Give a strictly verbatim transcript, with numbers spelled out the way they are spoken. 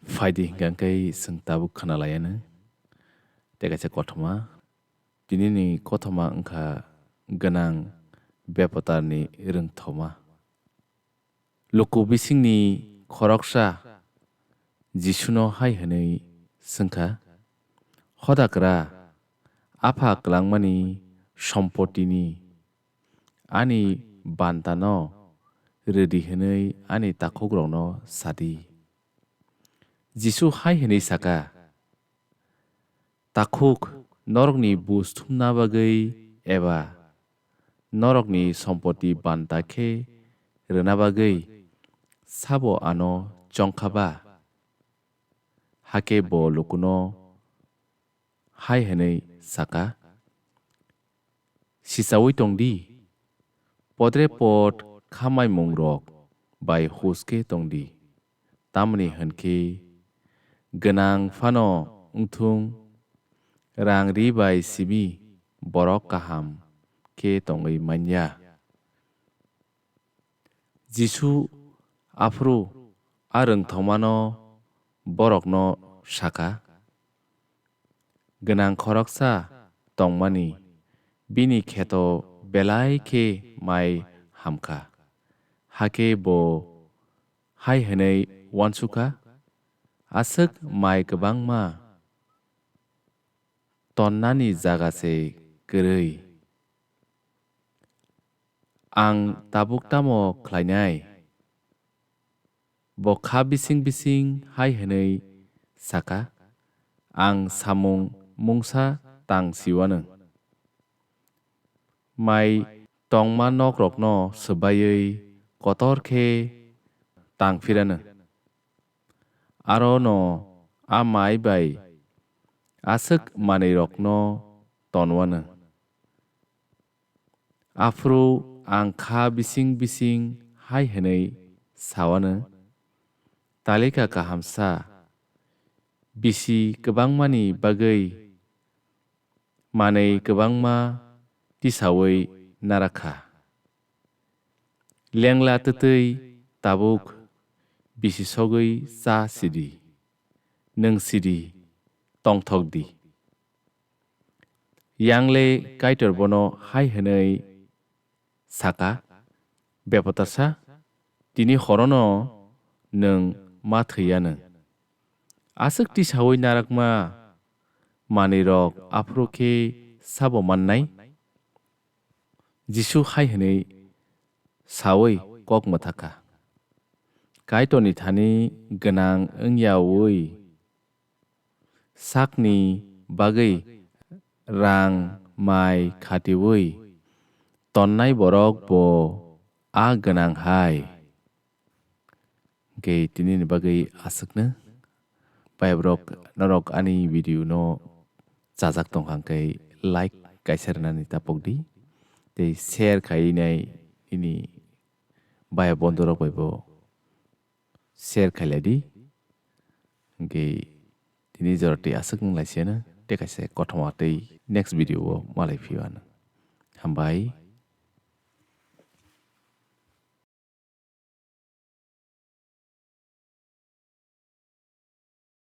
Phaidi hingkha khe chwng tabuk khna laianw. Tei kaisa kothoma, tinini kothoma wngkha gwnang bepotarni rwngthoma. Luku bisingni khoroksa Jisuno hai hwnwi swngkha, "Hoda kwra, apha kwlangmani sompotini ani bantano rwdi hwnwi ani takhukrokno sadi." Jisu hai hwnwi saka, "Takhuk, norokni buj thumna bagwi eba norokni sompoti banta khe rwna bagwi sabo ano chongkha ba?" Hakhe bo lukuno hai hwnwi saka, "Sichaui tong di, podre pod khamaimungrok bai hus khe tong di, tamni hwn khe gwnang phano wng thung, rang ri bai simi borok kaham khe tongwi man ya." Jisu aphuru a rwngthomano borokno saka, "Gwnang khoroksa tongmani, bini kheto belai khe mai hamkha." Hakhe bo hai hwnwi uansukha, "Aswk mai kwbangma tonnani jaga se kwrwi. Ang tabuk tamo khlainai?" Bo kha bising bising hai hwnwi saka, "Ang samung mungsa tang siwanw. Mai tongma nokrokno swbaiwi kotor khe tang phiranw. Arono a mai bai aswk manwirokno tonwanw." Aphuru ang kha bising bising hai hwnwi sawanw, "Talika kahamsa, bisi kwbangmani bagwi manwi kwbangma tisaui narakha. Lengla twtwi tabuk bisi sogwi cha sidi, nwng sidi, tongthok di." Yangle Kaitor bono hai hwnwi saka, "Bepotarsa, tini horono nwng ma thwiyanw. Aswk tisaui narakma manwirok aphuru khe sabo mannai?" Jisu hai hwnwi saui kok mwthakha, "Kaitorni thani gwnang wngyaui sakni bagwi rang mai khatiui tonnai borok bo a gwnang hai." Hwnkhe tinini bagwi aswkno. Bai borok norok ani video no chajak tongkha hwnkhe like kaisa rwnani tapok di. Tei share khainai nini bai bondorok bai bo share khailai di. Hwnkhe tini jora tei aswk wng lai siyano tei kaisa kothoma tei next video o malai phiyano. Hambai.